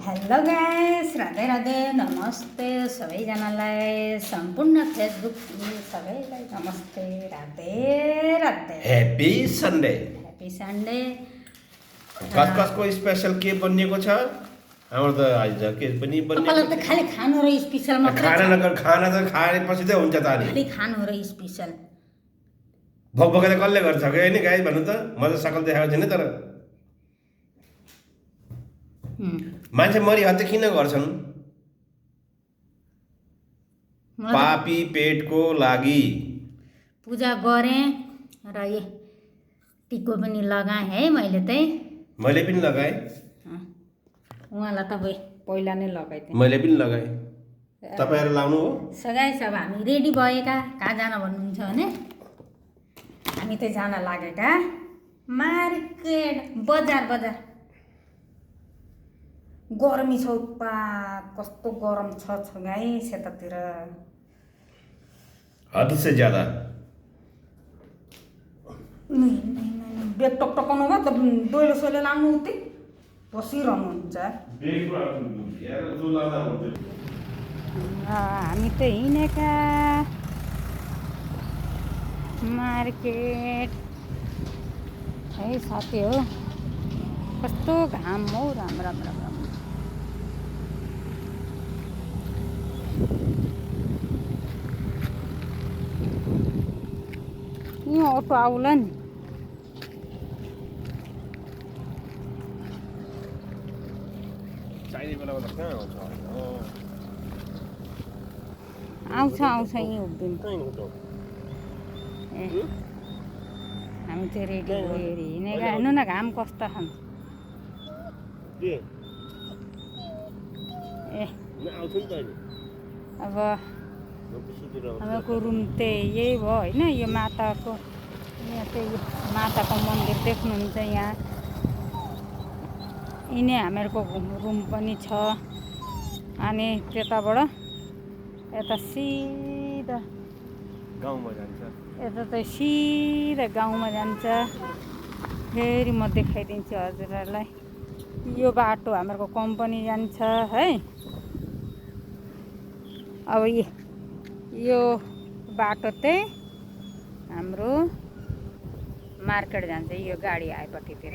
Hello guys, Radhe Radhe, नमस्ते सबैजनालाई, सम्पूर्ण फेसबुक सबैलाई नमस्ते, Radhe Radhe. Happy Sunday. Happy Sunday. कसको स्पेशल के बनिएको छ? हाम्रो त आज के पनि बनिएको त खाली खानु र स्पेशल मात्र। खाना त खाएपछि त हुन्छ त अनि। खाली खानु र स्पेशल। भोकभोकै कसले गर्छ के हैन गाइस भन्नु त? म त सकल देखाएको छैन तर मान्छे मरि हत्या किन गर्छन्? पापी पेटको लागि पूजा गरेँ र यो टिको पनि लगाएँ है मैले पनि लगाएँ। उहाँलाई त पहिला नै लगाइदिएँ। मैले पनि लगाएँ। तपाईहरु लाउनु हो? गाइस, अब हामी रेडी भएका। कहाँ जान भन्नुहुन्छ भने हामी त जान लागेका मार्केट, बजार। गर्मी छ उत्पात, कस्तो गरम छ गाइस यतातिर, हद से ज्यादा। बेग टकटकाउनु भयो त, डोइलो सोइलो लाउनु उति बसिरहनुहुन्छ। हामी त हिँडेका मार्केट है साथी हो। कस्तो घाम हो, राम। यो अटो आउला नि। आउँछ यहीँ उभिन्छ। हामी चाहिँ रेडी भएर हिँडेका। हेर्नु न घाम कस्तो छ। अब हाम्रो रुम चाहिँ यही भयो होइन। यो माताको, यहाँ चाहिँ माताको मन्दिर देख्नुहुन्छ यहाँ। यिनै हामीहरूको रुम पनि छ। अनि त्यताबाट यता सिधा गाउँमा जान्छ। यता चाहिँ सिधा गाउँमा जान्छ। फेरि म देखाइदिन्छु हजुरहरूलाई। यो बाटो हाम्रो कम्पनी जान्छ है। अब यो बाटो चाहिँ हाम्रो मार्केट जान्छ। यो गाडी आएपट्टितिर